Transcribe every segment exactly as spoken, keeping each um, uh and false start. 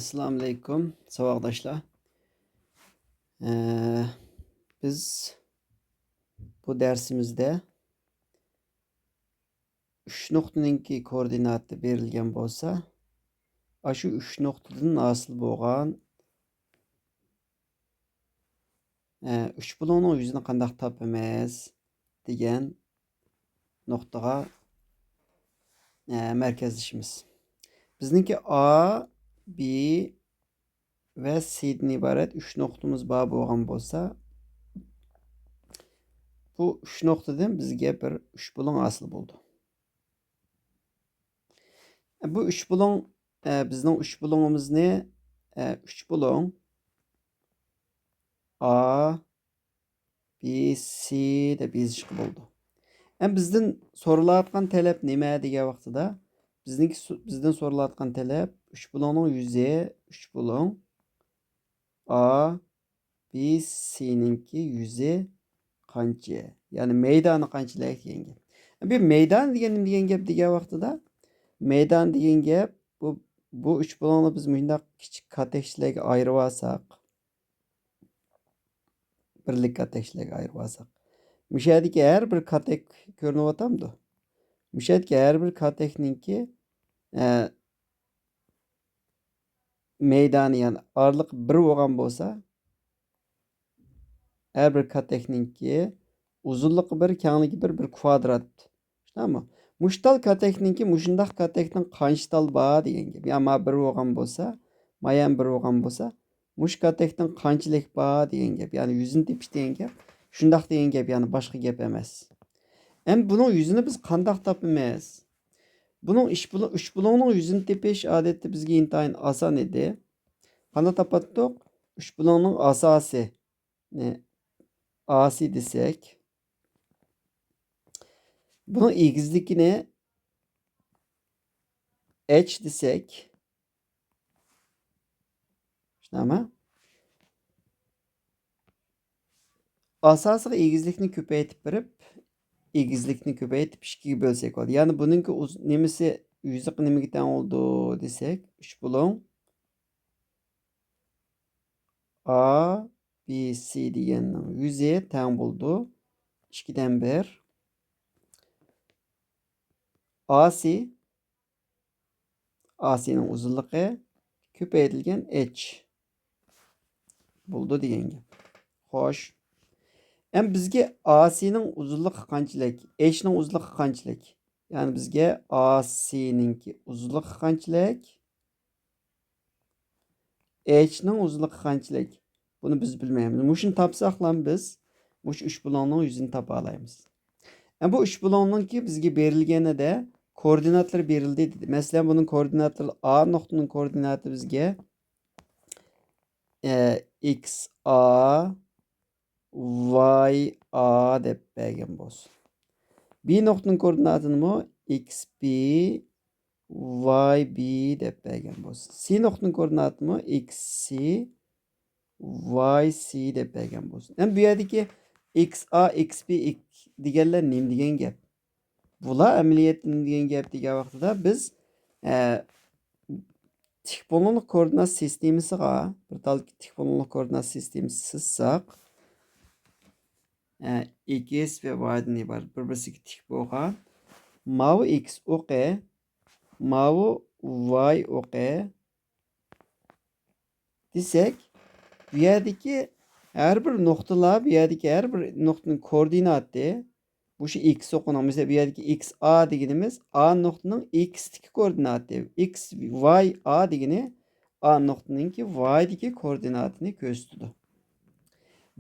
ئەسسالامۇئەلەيكۇم، ساۋاقداشلار. ئە، بىز بۇ دەرسىمىزدە ئۈچ نۇقتىنىڭكى كوئوردىناتى بېرىلگەن بولسا، ئاشۇ ئۈچ نۇقتىدىن ھاسىل بولغان، ئە، ئۈچ بۇلۇڭنىڭ يۈزىنى قانداق تاپىمىز دېگەن نۇقتىغا، ئە، مەركەزلىشىمىز. بىزنىڭكى ئا، بى ۋە سىدىن ئىبارەت ئۈچ نۇقتىمىز بار بولغان بولسا، بۇ ئۈچ نۇقتىدىن بىزگە بىر ئۈچ بۇلۇڭ ھاسىل بولىدۇ. بۇ ئۈچ بۇلۇڭ، ئە، بىزنىڭ ئۈچ بۇلۇڭىمىزنى، ئە، ئۈچ بۇلۇڭ ئا، بى، سى دەپ يېزىشقا بولىدۇ. ئەمما بىزدىن سورىلىۋاتقان تەلەپ نېمە دېگەن ۋاقتىدا، بىزنىڭكى سو-، بىزدىن سورىلىۋاتقان تەلەپ ئۈچ بۇلۇڭنىڭ يۈزى، ئۈچ بۇلۇڭ ئا، بى، سىنىڭكى يۈزى قانچە؟ يەنى مەيدانى قانچىلىك دېگەن گەپ. بۇ مەيدان دېگەن نېمە دېگەن گەپ دېگەن ۋاقتىدا، مەيدان دېگەن گەپ بۇ، بۇ ئۈچ بۇلۇڭنى بىز مۇشۇنداق كىچىك كاتەكچىلەرگە ئايرىۋالساق، بىرلىك كاتەكچىلەرگە ئايرىۋالساق، مۇشۇ يەردىكى ھەر بىر كاتەك كۆرۈنۈۋاتامدۇ؟ مۇشۇ يەردىكى ھەر بىر كاتەكنىڭكى، ئە، مەيدانى، يەنى ئارىلىقى بىر بولغان بولسا، ھەر بىر كاتەكنىڭكى ئۇزۇنلۇقى بىر، كەڭلىكى بىر، بىر كۋادرات. شۇنداقمۇ؟ مۇشۇ تال كاتەكنىڭكى مۇشۇنداق كاتەكنىڭ قانچە تال بار دېگەن گەپ. يا ما بىر بولغان بولسا، مايان بىر بولغان بولسا، مۇشۇ كاتەكنىڭ قانچىلىك بار دېگەن گەپ. يەنى يۈزىنى تېپىش دېگەن گەپ شۇنداق دېگەن گەپ، يەنى باشقا گەپ ئەمەس. ئەمدى بۇنىڭ يۈزىنى بىز قانداق تاپىمىز؟ بۇنىڭ ئۈچ بۇلۇ-، ئۈچ بۇلۇڭنىڭ يۈزىنى تېپىش ئادەتتە بىزگە ئىنتايىن ئاسان ئىدى. قانداق تاپاتتۇق؟ ئۈچ بۇلۇڭنىڭ ئاساسى، نى، ئاسى دېسەك، بۇنىڭ ئېگىزلىكىنى ئېچ دېسەك، شۇنداقمۇ؟ ئاساسىغا ئېگىزلىكنى كۆپەيتىپ بېرىپ، ئېگىزلىكنى كۆپەيتىپ ئىككىگە بۆلسەك بولىدۇ. يەنى بۇنىڭكى ئۇز-، نېمىسى، يۈزى نېمىگە تەڭ بولىدۇ دېسەك، ئۈچ بۇلۇڭ ئا، بى، سى دېگەننىڭ يۈزى تەڭ بولىدۇ ئىككىدىن بىر. ئاسى، ئاسىنىڭ ئۇزۇنلۇقى كۆپەيتىلگەن ئېچ بولىدۇ دېگەن گەپ. خوش. ئەمدى بىزگە ئاسىنىڭ ئۇزۇنلۇقى قانچىلىك، ئېچنىڭ ئۇزۇنلۇقى قانچىلىك؟ يەنى بىزگە ئاسىنىڭكى ئۇزۇنلۇقى قانچىلىك، ئېچنىڭ ئۇزۇنلۇقى قانچىلىك؟ بۇنى بىز بىلمەيمىز. مۇشۇنى تاپساقلا بىز مۇشۇ ئۈچ بۇلۇڭنىڭ يۈزىنى تاپالايمىز. ئە، بۇ ئۈچ بۇلۇڭنىڭكى بىزگە بېرىلگىنىدە كوئوردىناتلىرى بېرىلدى دېدى. مەسىلەن، بۇنىڭ كوئوردىناتلىرى، ئا نۇقتىنىڭ كوئوردىناتى بىزگە، ئە، ئىكس ئا، ۋاي ئا دەپ بەرگەن بولسۇن. بى نۇقتىنىڭ كوئوردىناتىنىمۇ ئىكس بى، ۋاي بى دەپ بەرگەن بولسۇن. سى نۇقتىنىڭ كوئوردىناتىمۇ ئىكس سى، ۋاي سى دەپ بەرگەن بولسۇن. ئەمدى بۇ يەردىكى ئىكس ئا، ئىكس بى، ئىك-، دېگەنلەر نېمە دېگەن گەپ؟ بۇلار ئەمەلىيەتتە نېمە دېگەن گەپ دېگەن ۋاقتىدا بىز، ئە، تىك بۇلۇڭلۇق كوئوردىنات سىستېمىسىغا، بىر تال تىك بۇلۇڭلۇق كوئوردىنات سىستېمىسى سىزساق، ئە، ئېكس ۋە ۋايدىن ئىبارەت بىر-بىرسىگە تىك بولغان ماۋۇ ئېكس ئوقى، ماۋۇ ۋاي ئوقى، دېسەك، بۇ يەردىكى ھەر بىر نۇقتىلار، بۇ يەردىكى ھەر بىر نۇقتىنىڭ كوئوردىناتى، مۇشۇ ئېكس ئوقىنىڭ، مەسىلەن، بۇ يەردىكى ئېكس ئا دېگىنىمىز ئا نۇقتىنىڭ ئېكستىكى كوئوردىناتى، ئېكس ۋاي ئا دېگىنى ئا نۇقتىنىڭكى ۋايدىكى كوئوردىناتىنى كۆرسىتىدۇ.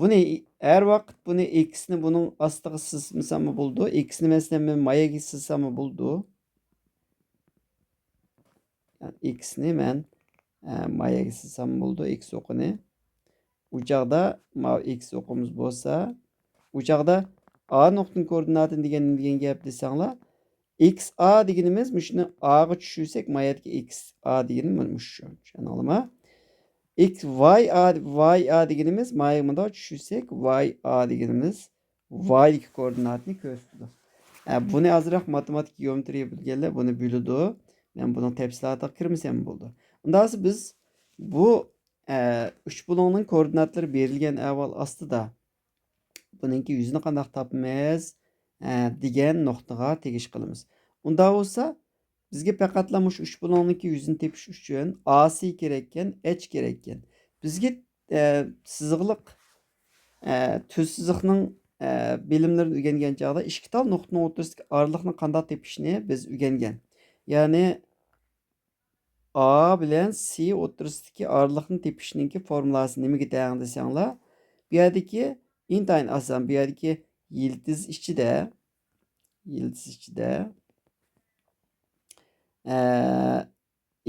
بۇنى ھەر ۋاقىت بۇنى ئېكسنى بۇنىڭ ئاستىغا سىزمىساممۇ بولىدۇ، ئېكسنى، مەسىلەن، مەن ماياگە سىزساممۇ بولىدۇ. يەنى ئېكسنى مەن، ئە، ماياگە سىزسام بولىدۇ، ئېكس ئوقىنى. ئۇ چاغدا ماۋۇ ئېكس ئوقىمىز بولسا، ئۇ چاغدا ئا نۇقتىنىڭ كوئوردىناتىنى دېگەن نېمە دېگەن گەپ دېسەڭلار، ئېكس ئا دېگىنىمىز مۇشۇنى ئاغا چۈشۈرسەك، مايادىكى ئېكس ئا دېگىنى مۇشۇ. چۈشەندىڭلارمۇ؟ ئېكس ۋاي ئا، ۋاي ئا دېگىنىمىز مايا مۇنداق چۈشۈرسەك، ۋاي ئا دېگىنىمىز ۋايدىكى كوئوردىناتنى كۆرسىتىدۇ. ئە، بۇنى ئازراق ماتېماتىكا، گېئومېترىيە بىلگەنلەر بۇنى بىلىدۇ. مەن بۇنىڭ تەپسىلاتىغا كىرمىسەم بولىدۇ. ئۇنداقسا بىز، بۇ، ئە، ئۈچ بۇلۇڭنىڭ كوئوردىناتلىرى بېرىلگەن ئەھۋال ئاستىدا بۇنىڭكى يۈزىنى قانداق تاپىمىز، ئە، دېگەن نۇقتىغا تېگىش قىلىمىز. ئۇنداق بولسا، بىزگە پەقەتلا مۇشۇ ئۈچ بۇلۇڭنىڭكى يۈزىنى تېپىش ئۈچۈن ئا سى كېرەككەن، ئېچ كېرەككەن. بىزگە، ئە، سىزىقلىق، ئە، تۈز سىزىقنىڭ، ئە، بىلىملىرىنى ئۆگەنگەن چاغدا ئىككى تال نۇقتىنىڭ ئوتتۇرىسىدىكى ئارىلىقنى قانداق تېپىشنى بىز ئۆگەنگەن. يەنى، ئا بىلەن سى ئوتتۇرىسىدىكى ئارىلىقنى تېپىشنىڭكى فورمۇلاسى نېمىگە تەڭ دېسەڭلار، بۇ يەردىكى ئىنتايىن ئاسان، بۇ يەردىكى يىلتىز ئىچىدە، يىلتىز ئىچىدە، ئە،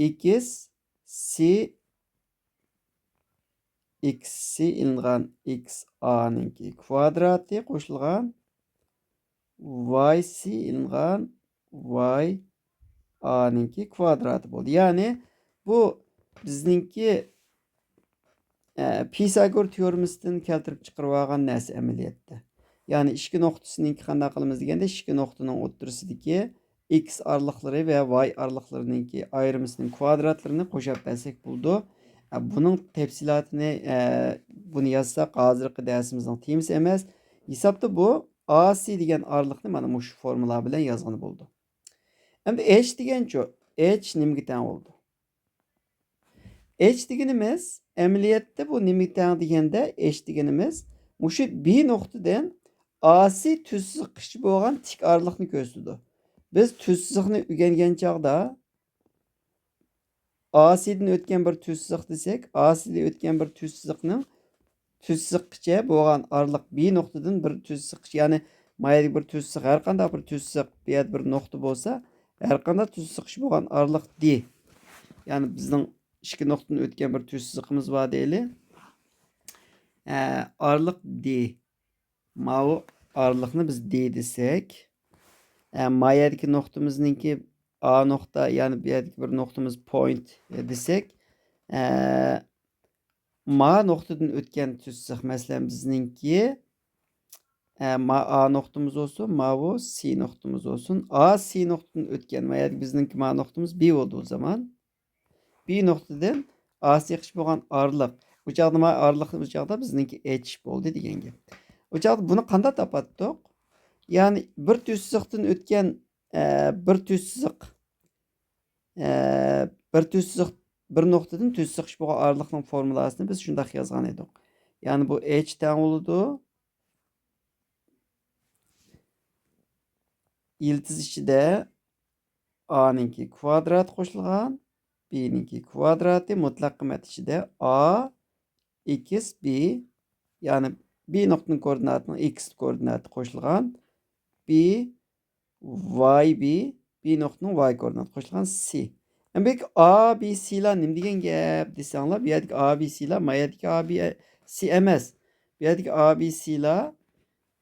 ئېكس سى، ئېكس سى ئېلىنغان ئېكس ئانىڭكى كۋادراتى قوشۇلغان ۋاي سى ئېلىنغان ۋاي ئانىڭكى كۋادراتى بولدى. يەنى بۇ بىزنىڭكى، ئە، پىساگور تېئورېمىسىدىن كەلتۈرۈپ چىقىرىۋالغان نەرسە ئەمەلىيەتتە. يەنى ئىككى نۇقتىسىنىڭكى قانداق قىلىمىز دېگەندە، ئىككى نۇقتىنىڭ ئوتتۇرىسىدىكى ئېكس ئارىلىقلىرى ۋە ۋاي ئارىلىقلىرىنىڭكى ئايرىمىسىنىڭ كۋادراتلىرىنى قوشاپ بەرسەك بولىدۇ. ئە، بۇنىڭ تەپسىلاتىنى، ئە، بۇنى يازساق ھازىرقى دەرسىمىزنىڭ تېمىسى ئەمەس. ھېسابتا بۇ ئا سى دېگەن ئارىلىقنى مانا مۇشۇ فورمۇلا بىلەن يازغىلى بولىدۇ. ئەمدى ئېچ دېگەنچۇ؟ ئېچ نېمىگە تەڭ بولىدۇ؟ ئېچ دېگىنىمىز، ئەمەلىيەتتە بۇ نېمىگە تەڭ دېگەندە، ئېچ دېگىنىمىز مۇشۇ بى نۇقتىدىن ئا سى تۈز سىزىققىچە بولغان تىك ئارىلىقنى كۆرسىتىدۇ. بىز تۈز سىزىقنى ئۆگەنگەن چاغدا، ئا سىدىن ئۆتكەن بىر تۈز سىزىق دېسەك، ئا سىدىن ئۆتكەن بىر تۈز سىزىقنىڭ تۈز سىزىققىچە بولغان ئارىلىق بى نۇقتىدىن بىر تۈز سىزىققىچە، يەنى ما يەردىكى بىر تۈز سىزىق، ھەر قانداق بىر تۈز سىزىق، بۇ يەردە بىر نۇقتا بولسا، ھەر قانداق تۈز سىزىققىچە بولغان ئارىلىق دى. يەنى بىزنىڭ ئىككى نۇقتىدىن ئۆتكەن بىر تۈز سىزىقىمىز بار دەيلى. ئە، ئارىلىق دى. ماۋۇ ئارىلىقنى بىز دى دېسەك، ئە، ما يەردىكى نۇقتىمىزنىڭكى ئا نۇقتا، يەنى بۇ يەردىكى بىر نۇقتىمىز پوينت، ئە، دېسەك، ئە، ما نۇقتىدىن ئۆتكەن تۈز سىزىق، مەسىلەن، بىزنىڭكى، ئە، ما ئا نۇقتىمىز بولسۇن، ماۋۇ سى نۇقتىمىز بولسۇن. ئا سى نۇقتىدىن ئۆتكەن، ما يەردىكى بىزنىڭكى ما نۇقتىمىز بى بولدى ئۇ زامان. بى نۇقتىدىن ئا سى قىش بولغان ئارىلىق. ئۇ چاغدا ما ئارىلىق، ئۇ چاغدا بىزنىڭكى ئېچ بولدى دېگەن گەپ. ئۇ چاغدا بۇنى قانداق تاپاتتۇق؟ يەنى بىر تۈز سىزىقتىن ئۆتكەن، ئە، بىر تۈز سىزىق، ئە، بىر تۈز سىزىق، بىر نۇقتىدىن تۈز سىزىق بولغان ئارىلىقنىڭ فورمۇلاسىنى بىز شۇنداق يازغان ئىدۇق. يەنى بۇ ئېچ تەڭ بولىدۇ. يىلتىز ئىچىدە ئانىڭكى كۋادراتى قوشۇلغان، بنىڭكى كۋادراتى مۇتلەق قىممەت ئىچىدە ئا ئېكس بى، يەنى بى نۇقتىنىڭ كوئوردىناتىنىڭ ئېكس كوئوردىناتى قوشۇلغان بى ۋاي بى، بى نۇقتىنىڭ ۋاي كوئوردىناتى قوشۇلغان سى. ئەمدى ئا بى سىلار نېمە دېگەن گەپ دېسەڭلار، بۇ يەردىكى ئا بى سىلار ما يەردىكى ئا بى سى ئەمەس. بۇ يەردىكى ئا بى سىلار،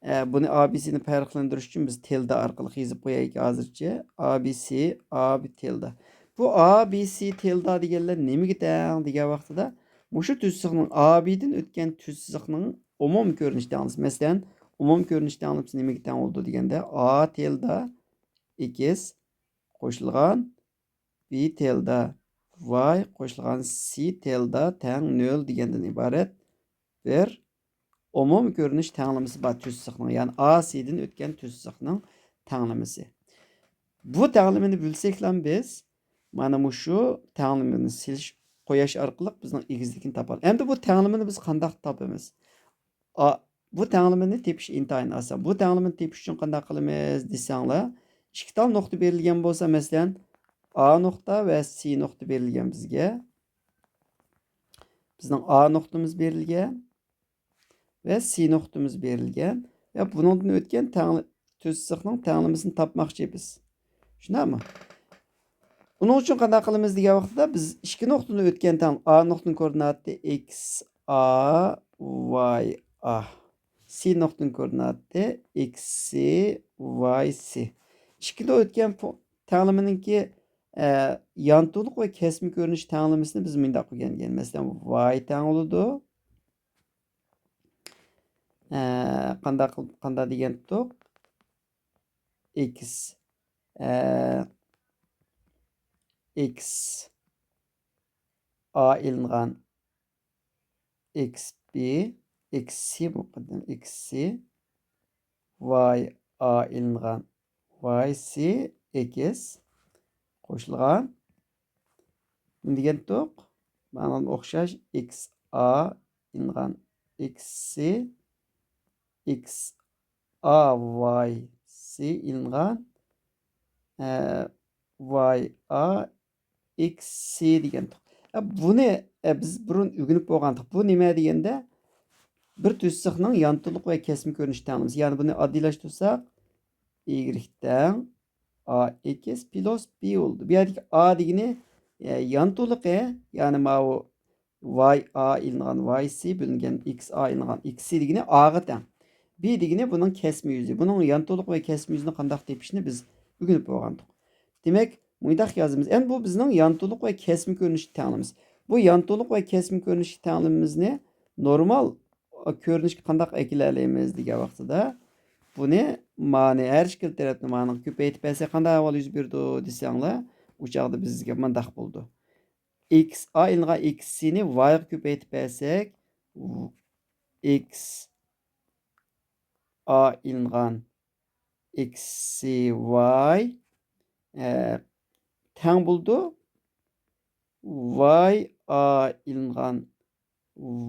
ئە، بۇنى ئا بى سىنى پەرقلەندۈرۈش ئۈچۈن بىز تىلدا ئارقىلىق يېزىپ قويايلى ھازىرچە. ئا بى سى، ئا بى تىلدا. بۇ ئا بى سى تىلدا دېگەنلەر نېمىگە تەڭ دېگەن ۋاقتىدا، مۇشۇ تۈز سىزىقنىڭ ئا بىدىن ئۆتكەن تۈز سىزىقنىڭ ئومۇمىي كۆرۈنۈش تەڭلىمىسى. مەسىلەن، ئومۇمىي كۆرۈنۈش تەڭلىمىسى نېمىگە تەڭ بولىدۇ دېگەندە، ئا تىلدا ئېكس قوشۇلغان بى تىلدا ۋاي قوشۇلغان سى تىلدا تەڭ نۆل دېگەندىن ئىبارەت بىر ئومۇمىي كۆرۈنۈش تەڭلىمىسى بار تۈز سىزىقنىڭ، يەنى ئا سىدىن ئۆتكەن تۈز سىزىقنىڭ تەڭلىمىسى. بۇ تەڭلىمىنى بىلسەكلا بىز مانا مۇشۇ تەڭلىمىنى سېلىش، قويۇش ئارقىلىق بىزنىڭ ئېگىزلىكىنى تاپالىمىز. ئەمدى بۇ تەڭلىمىنى بىز قانداق تاپىمىز؟ ئا، بۇ تەڭلىمىنى تېپىش ئىنتايىن ئاسان. بۇ تەڭلىمىنى تېپىش ئۈچۈن قانداق قىلىمىز دېسەڭلار، ئىككى تال نۇقتا بېرىلگەن بولسا، مەسىلەن، ئا نۇقتا ۋە سى نۇقتا بېرىلگەن بىزگە. بىزنىڭ ئا نۇقتىمىز بېرىلگەن ۋە سى نۇقتىمىز بېرىلگەن ۋە بۇنىڭدىن ئۆتكەن تەڭ-، تۈز سىزىقنىڭ تەڭلىمىسىنى تاپماقچى بىز. شۇنداقمۇ؟ ئۇنىڭ ئۈچۈن قانداق قىلىمىز دېگەن ۋاقىتتا، بىز ئىككى نۇقتىنى ئۆتكەن تەڭ، ئا نۇقتىنىڭ كوئوردىناتى ئېكس ئا ۋاي ئا، سى نۇقتىنىڭ كوئوردىناتى ئېكس سى ۋاي سى. ئىككىدە ئۆتكەن پو-، تەڭلىمىنىڭكى، ئە، يانتۇلۇق ۋە كەسمە كۆرۈنۈش تەڭلىمىسىنى بىز مۇنداق ئۆگەنگەن. مەسىلەن، ۋاي تەڭ بولىدۇ. ئە، قانداق قىل-، قانداق دېگەنتۇق؟ ئېكس، ئە، ئېكس ئا ئېلىنغان ئېكس بى، ئېكس سى مۇقەددەم، ئېكس سى، ۋاي ئا ئېلىنغان ۋاي سى ئېكس قوشۇلغان. نېمە دېگەنتۇق؟ مانا ئوخشاش ئېكس ئا ئېلىنغان ئېكس سى، ئېكس ئا ۋاي سى ئېلىنغان، ئە، ۋاي ئا ئېكس سى دېگەنتۇق. ئە، بۇنى، ئە، بىز بۇرۇن ئۆگىنىپ بولغانتۇق. بۇ نېمە دېگەندە، بىر تۈزسىخنىڭ يانتۇلۇق ۋە كەسمە كۆرۈنۈش تەڭلىمىسى. يەنى بۇنى ئاددىيلاشتۇرساق، ئىگرېك تەڭ ئا ئېكس پلۇس بى بولدى. بۇ يەردىكى ئا دېگىنى، ئە، يانتۇلۇقى، يەنى ماۋۇ ۋاي ئا ئېلىنغان ۋاي سى بۆلۈنگەن ئېكس ئا ئېلىنغان ئېكس سى دېگىنى ئاغا تەڭ. بى دېگىنى بۇنىڭ كەسمە يۈزى. بۇنىڭ يانتۇلۇق ۋە كەسمە يۈزىنى قانداق تېپىشنى بىز ئۆگىنىپ بولغانتۇق. دېمەك، مۇنداق يازىمىز. ئەمدى بۇ بىزنىڭ يانتۇلۇق ۋە كەسمە كۆرۈنۈشتە تەڭلىمىمىز. بۇ يانتۇلۇق ۋە كەسمە كۆرۈنۈشتە تەڭلىمىمىزنى نورمال كۆرۈنۈشكە قانداق ئەكېلەلەيمىز دېگەن ۋاقتىدا، بۇنى مانى ھەر ئىككىلا تەرەپنى مانىڭغا كۆپەيتىپ بەرسەك قانداق ئەھۋال يۈز بېرىدۇ دېسەڭلار، ئۇ چاغدا بىزگە مۇنداق بولىدۇ. ئېكس ئا ئېلىنغان ئېكس سىنى ۋايغا كۆپەيتىپ بەرسەك، ئېكس ئا ئېلىنغان ئېكس سى ۋاي، ئە، تەڭ بولىدۇ. ۋاي ئا ئېلىنغان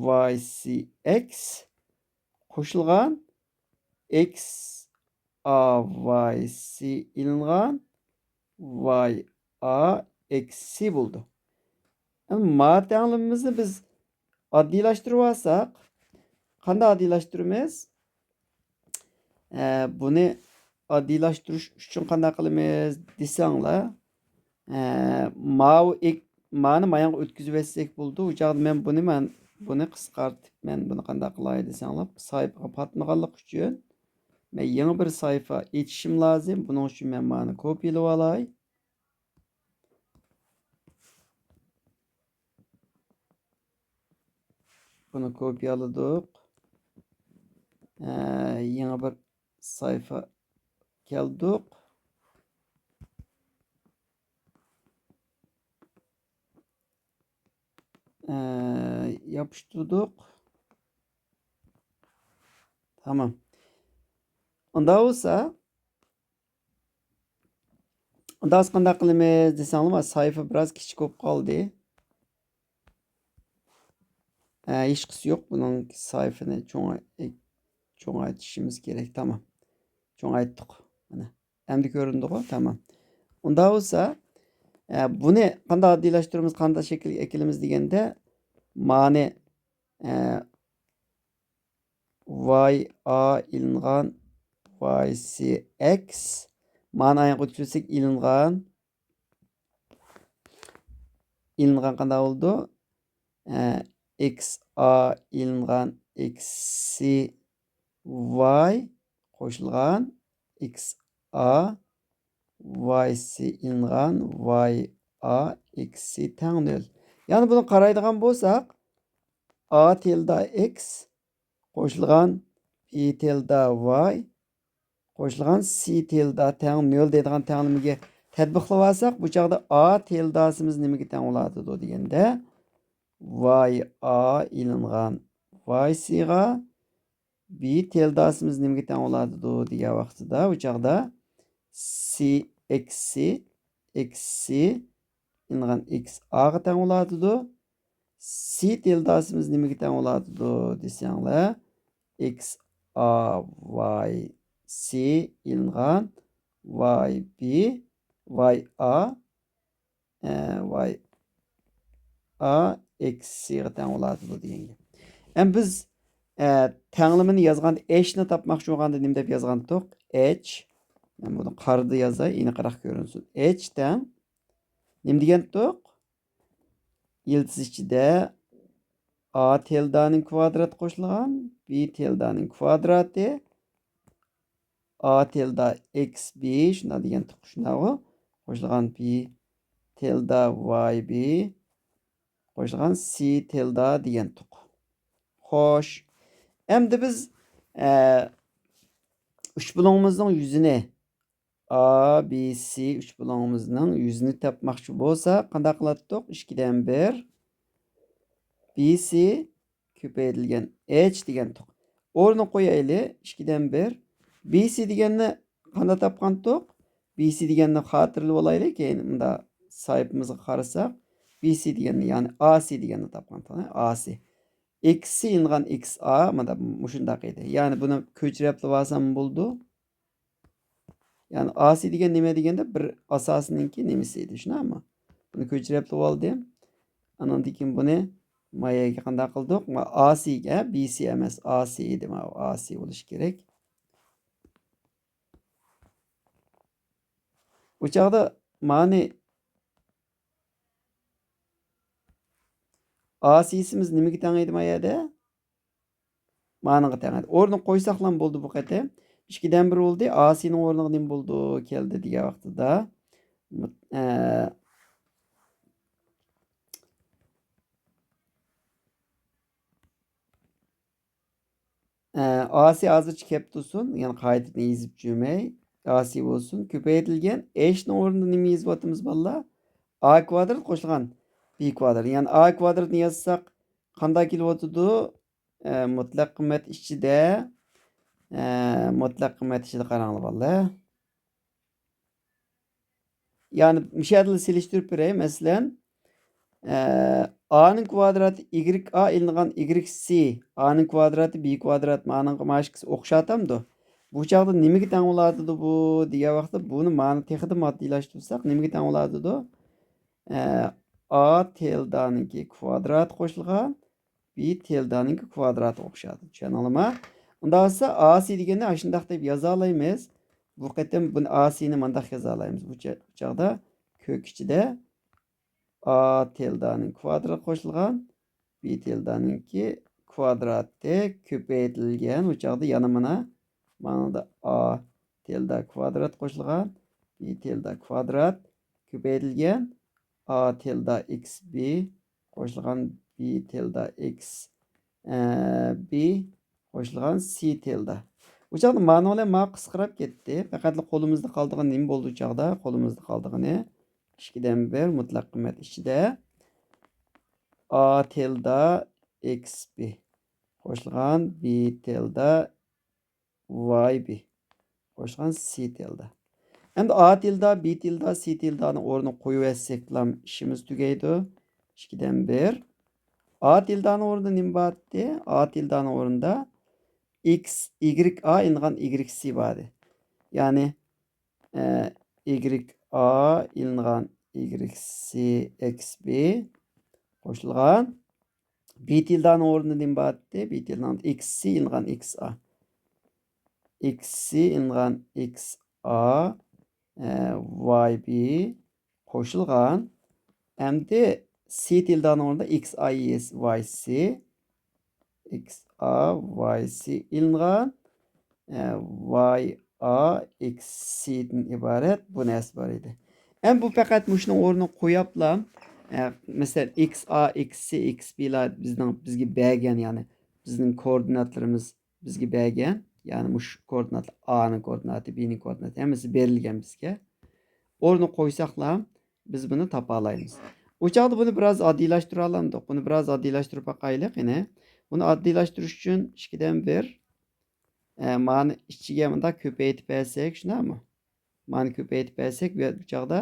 ۋاي سى ئېكس قوشۇلغان ئېكس ئا ۋاي سى ئېلىنغان ۋاي ئا ئېكس سى بولىدۇ. ئەمما ما تەڭلىمىمىزنى بىز ئاددىيلاشتۇرۇۋالساق، قانداق ئاددىيلاشتۇرىمىز؟ ئە، بۇنى ئاددىيلاشتۇرۇش ئۈچۈن قانداق قىلىمىز دېسەڭلار، ئە، ماۋۇ ئېك-، مانى مايانغا ئۆتكۈزۈۋەتسەك بولىدۇ. ئۇ چاغدا مەن بۇنى، مەن بۇنى قىسقارتىپ، مەن بۇنى قانداق قىلاي دېسەڭلار، ساھىپىغا پاتمىغانلىقى ئۈچۈن مەن يېڭى بىر ساھىپە ئېچىشىم لازىم. بۇنىڭ ئۈچۈن مەن مانى كوپىيىلىۋالاي. بۇنى كوپىيالىدۇق. ئە، يېڭى بىر ساھىپە كەلدۇق. ئە، ياپىشتۇردۇق. تامام. ئۇنداق بولسا، ئۇنداق قانداق قىلىمىز دېسەڭلار، ساھىپە بىراز كىچىك بولۇپ قالدى. ئە، ھېچقىسى يوق، بۇنىڭ ساھىپىنى چوڭاي-، چوڭايتىشىمىز كېرەك. تامام. چوڭايتتۇق. مانا. ئەمدى كۆرۈندىغۇ؟ تامام. ئۇنداق بولسا، ئە، بۇنى قانداق ئاددىيلاشتۇرىمىز، قانداق شەكىلگە ئەكېلىمىز دېگەندە، مانى، ئە، ۋاي ئا ئېلىنغان ۋاي سى ئېكس. مانى ئاياغقا ئۆتكۈزسەك ئېلىنغان. ئېلىنغان قانداق بولىدۇ؟ ئە، ئېكس ئا ئېلىنغان ئېكس سى ۋاي قوشۇلغان ئېكس ئا ۋاي سى ئېلىنغان ۋاي ئا ئېكس سى تەڭ نۆل. يەنى بۇنى قارايدىغان بولساق، ئا تىلدا ئېكس قوشۇلغان بى تىلدا ۋاي قوشۇلغان سى تىلدا تەڭ نۆل دەيدىغان تەڭلىمىگە تەتبىقلىۋالساق، بۇ چاغدا ئا تىلداسىمىز نېمىگە تەڭ بولاتىدۇ دېگەندە، ۋاي ئا ئېلىنغان ۋاي سىغا، بى تىلداسىمىز نېمىگە تەڭ بولاتىدۇ دېگەن ۋاقتىدا، بۇ چاغدا سى ئېكس سى، ئېكس سى ئېلىنغان ئېكس ئاغا تەڭ بولاتىدۇ. سى تىلداسىمىز نېمىگە تەڭ بولاتىدۇ دېسەڭلار، ئېكس ئا ۋاي سى ئېلىنغان ۋاي بى ۋاي ئا، ئە، ۋاي ئا ئېكس سىغا تەڭ بولاتىدۇ دېگەن گەپ. ئەمدى بىز، ئە، تەڭلىمىنى يازغاندا، ئېچنى تاپماقچى بولغاندا نېمە دەپ يازغانتۇق؟ ئېچ. مەن بۇنى قارىدا يازاي، ئېنىقراق كۆرۈنسۇن. ئېچ تەڭ نېمە دېگەنتۇق؟ يىلتىز ئىچىدە ئا تىلدانىڭ كۋادراتى قوشۇلغان، بى تىلدانىڭ كۋادراتى، ئا تىلدا ئېكس بى، شۇنداق دېگەنتۇق، شۇنداقغۇ؟ قوشۇلغان بى تىلدا ۋاي بى، قوشۇلغان سى تىلدا دېگەنتۇق. خوش. ئەمدى بىز، ئە، ئۈچ بۇلۇڭىمىزنىڭ يۈزىنى، ئا بى سى ئۈچ بۇلۇڭىمىزنىڭ يۈزىنى تاپماقچى بولساق، قانداق قىلاتتۇق؟ ئىككىدىن بىر، بى سى كۆپەيتىلگەن ئېچ دېگەنتۇق. ئورنىغا قويايلى، ئىككىدىن بىر. بى سى دېگەننى قانداق تاپقانتۇق؟ بى سى دېگەننى خاتىرىلىۋالايلى، كېيىن مۇنداق ساھىپىمىزغا قارىساق، بى سى دېگەننى، يەنى ئا سى دېگەننى تاپقانتۇق، ئا سى. ئېكىس سى ئىلغان ئېكىس ئا، مانا مۇشۇنداق ئىدى. يەنى بۇنى كۆچۈرۈپ ئالسام بولىدۇ. يەنى ئا سى دېگەن نېمە دېگەندە، بىر ئاساسىنىڭكى نېمىسى ئىدى، شۇنداقمۇ؟ بۇنى كۆچۈرۈپ ئالدىم. ئانىڭدىن كېيىن بۇنى ما يەرگە قانداق قىلدۇق؟ ما ئا سى، ھە، بى سى ئەمەس، ئا سى ئىدى. ما ئا سى بولۇشى كېرەك. ئۇ چاغدا مانى ئا سىمىز نېمىگە تەڭ ئىدى ما يەردە؟ مانىڭغا تەڭ ئىدى. ئورنىغا قويساقلام بولدى بۇ قېتىم. ئىككىدىن بىر بولدى. ئا سىنىڭ ئورنىغا نېمە بولىدۇ كەلدى دېگەن ۋاقتىدا، ئە، ئە، ئا سى ھازىرچە كەپ تۇرسۇن، يەنى قايتىدىن يېزىپ جۈمەي، ئا سى بولسۇن. كۆپەيتىلگەن ئېچنىڭ ئورنىدا نېمە يېزىۋاتىمىز، بالىلار؟ ئا كۋادرات قوشۇلغان بى كۋادرات. يەنى ئا كۋادراتنى يازساق قانداق كېلىۋاتىدۇ؟ ئە، مۇتلەق قىممەت ئىچىدە، ئە، مۇتلەق قىممەت ئىچىدە قاراڭلار، بالىلار. يەنى مۇشۇ يەردىلا سېلىشتۇرۇپ بېرەي. مەسىلەن، ئە، ئانىڭ كۋادراتى ئىگرېك ئا ئېلىنغان ئىگرېك سى، ئانىڭ كۋادراتى بى كۋادرات، مانىڭغا ماشىكىسى ئوخشاتامدۇ؟ بۇ چاغدا نېمىگە تەڭ بولاتىدۇ بۇ دېگەن ۋاقىتتا، بۇنى مانا تېخىدىمۇ ئاددىيلاشتۇرساق، نېمىگە تەڭ بولاتىدۇ؟ ئە، ئا تىلدانىڭكى كۋادراتى قوشۇلغان بى تىلدانىڭكى كۋادراتىغا ئوخشايدۇ. چۈشەندىڭلارمۇ؟ ئۇنداق بولسا، ئا سى دېگەننى ئاشۇنداق دەپ يازالايمىز. بۇ قېتىم بۇنى، ئا سىنى مانداق يازالايمىز. بۇ چا-، چاغدا كۆك ئىچىدە ئا تىلدانىڭ كۋادراتى قوشۇلغان بى تىلدانىڭكى كۋادراتى كۆپەيتىلگەن. بۇ چاغدا يەنە مانا، مانا ئا تىلدا كۋادرات قوشۇلغان بى تىلدا كۋادرات كۆپەيتىلگەن ئا تىلدا ئېكس بى قوشۇلغان بى تىلدا ئېكس، ئە، بى قوشۇلغان سى تىلدا. ئۇ چاغدا مانىڭ بىلەن ما قىسقىراپ كەتتى. پەقەتلا قولىمىزدا قالىدىغىنى نېمە بولدى ئۇ چاغدا؟ قولىمىزدا قالىدىغىنى ئىككىدىن بىر مۇتلەق قىممەت ئىچىدە ئا تىلدا ئېكس بى قوشۇلغان بى تىلدا ۋاي بى قوشۇلغان سى تىلدا. ئەمدى ئا تىلدا، بى تىلدا، سى تىلدانى ئورنىغا قويۇۋەتسەكلام ئىشىمىز تۈگەيدۇ. ئىككىدىن بىر. ئا تىلدانىڭ ئورنىدا نېمە بارتتى؟ ئا تىلدانىڭ ئورنىدا ئېكس، ئىگرېك ئا ئېلىنغان ئىگرېك سى باردى. يەنى، ئە، ئىگرېك ئا ئېلىنغان ئىگرېك سى ئېكس بى قوشۇلغان بى تىلدانىڭ ئورنىدا نېمە بارتتى؟ بى تىلدان ئېكس سى ئېلىنغان ئېكس ئا. ئېكس سى ئېلىنغان ئېكس ئا، ئە، ۋاي بى قوشۇلغان. ئەمدى سى تىلدانىڭ ئورنىدا ئېكس ئا ۋاي سى. ئېكس ئا ۋاي سى ئېلىنغان. ئە، ۋاي ئا ئېكس سىدىن ئىبارەت بۇ نەرسە بار ئىدى. ئەمدى بۇ پەقەت مۇشۇنىڭ ئورنىغا قويۇپلا، ئە، مەسىلەن، ئېكس ئا، ئېكس سى، ئېكس بىلار بىزنىڭ، بىزگە بەرگەن، يەنى بىزنىڭ كوئوردىناتلىرىمىز بىزگە بەرگەن، يەنى مۇشۇ كوئوردىنات، ئانىڭ كوئوردىناتى، بىنىڭ كوئوردىناتى ھەممىسى بېرىلگەن بىزگە. ئورنىغا قويساقلا، بىز بۇنى تاپالايمىز. ئۇ چاغدا بۇنى بىراز ئاددىيلاشتۇرالاندۇق. بۇنى بىراز ئاددىيلاشتۇرۇپ باقايلى قېنى. بۇنى ئاددىيلاشتۇرۇش ئۈچۈن ئىككىدىن بىر، ئە، مانى ئىچىگە مۇنداق كۆپەيتىپ بەرسەك، شۇنداقمۇ؟ مانى كۆپەيتىپ بەرسەك، بۇ چاغدا،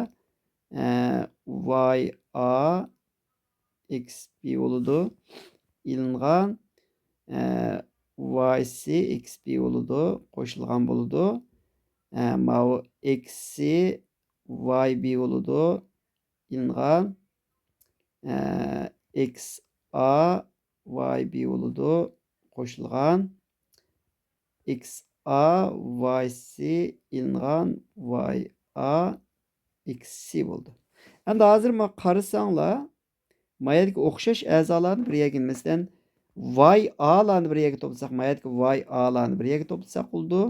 ئە، ۋاي ئا ئېكس بى بولىدۇ. ئېلىنغان، ئە، ۋاي سى ئېكس بى بولىدۇ. قوشۇلغان بولىدۇ. ئە، ماۋۇ ئېكس سى ۋاي بى بولىدۇ. ئېلىنغان، ئە، ئېكس ئا ۋاي بى بولىدۇ. قوشۇلغان ئېكس ئا ۋاي سى ئېلىنغان ۋاي ئا ئېكس سى بولىدۇ. ئەمدى ھازىر مانا قارىساڭلار، ما يەردىكى ئوخشاش ئەزالارنى بىر يەرگە، مەسىلەن، ۋاي ئالارنى بىر يەرگە توپلىساق، ما يەردىكى ۋاي ئالارنى بىر يەرگە توپلىساق بولىدۇ.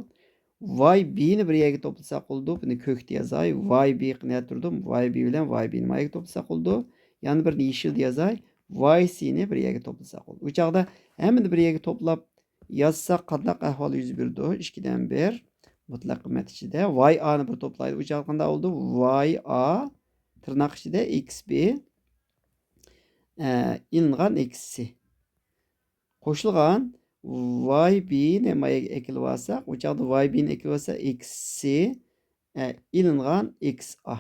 ۋاي بىنى بىر يەرگە توپلىساق بولىدۇ. بۇنى كۆكتە يازاي. ۋاي بى نەدە تۇرىدۇ؟ ۋاي بى بىلەن ۋاي بىنى ما يەرگە توپلىساق بولىدۇ. يەنە بىرنى يېشىلدا يازاي. ۋاي سىنى بىر يەرگە توپلىساق بولىدۇ. ئۇ چاغدا ھەممىنى بىر يەرگە توپلاپ يازساق قانداق ئەھۋال يۈز بېرىدۇ؟ ئىككىدىن بىر مۇتلەق قىممەت ئىچىدە ۋاي ئانى بىر توپلايدۇ. ئۇ چاغدا قانداق بولىدۇ؟ ۋاي ئا تىرناق ئىچىدە ئېكس بى، ئە، ئېلىنغان ئېكس سى. قوشۇلغان Y B نى مايا ئەكېلىۋالساق، ئۇ چاغدا Y B نى ئەكېلىۋالسا، X C، ئە، ئېلىنغان X A.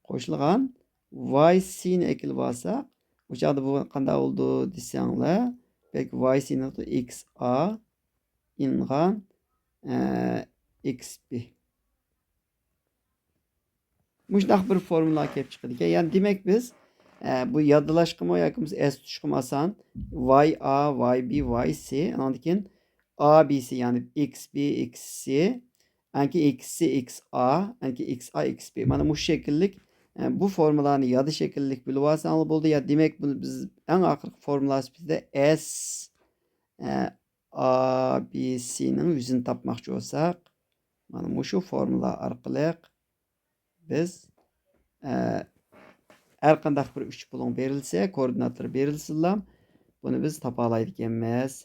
قوشۇلغان Y C نى ئەكېلىۋالساق، ئۇ چاغدا بۇ قانداق بولىدۇ دېسەڭلار، بەلكى Y C نى X A ئېلىنغان، ئە، X B. مۇشۇنداق بىر فورمۇلا كېلىپ چىقىدىكەن. يەنى دېمەك بىز، ئە، بۇ يادلاشقىمۇ ياكى بولمىسا ئەستە تۇتۇشقىمۇ ئاسان. Y A، Y B، Y C، ئاندىن كېيىن A B C، يەنى X B، X C، ئاندىن كېيىن X C، X A، ئاندىن كېيىن X A، X B. مانا مۇشۇ شەكىللىك، ئە، بۇ فورمۇلانى يادا شەكىللىك بىلىۋالساڭلار بولدى. يا دېمەك بۇنى بىز ئەڭ ئاخىرقى فورمۇلا سۈپىتىدە S، ئە، A B C نىڭ يۈزىنى تاپماقچى بولساق، مانا مۇشۇ فورمۇلا ئارقىلىق بىز، ئە، ھەر قانداق بىر ئۈچ پۇلۇڭ بېرىلسە، كوئوردىناتلىرى بېرىلسىلا، بۇنى بىز تاپالايدىكەنمىز.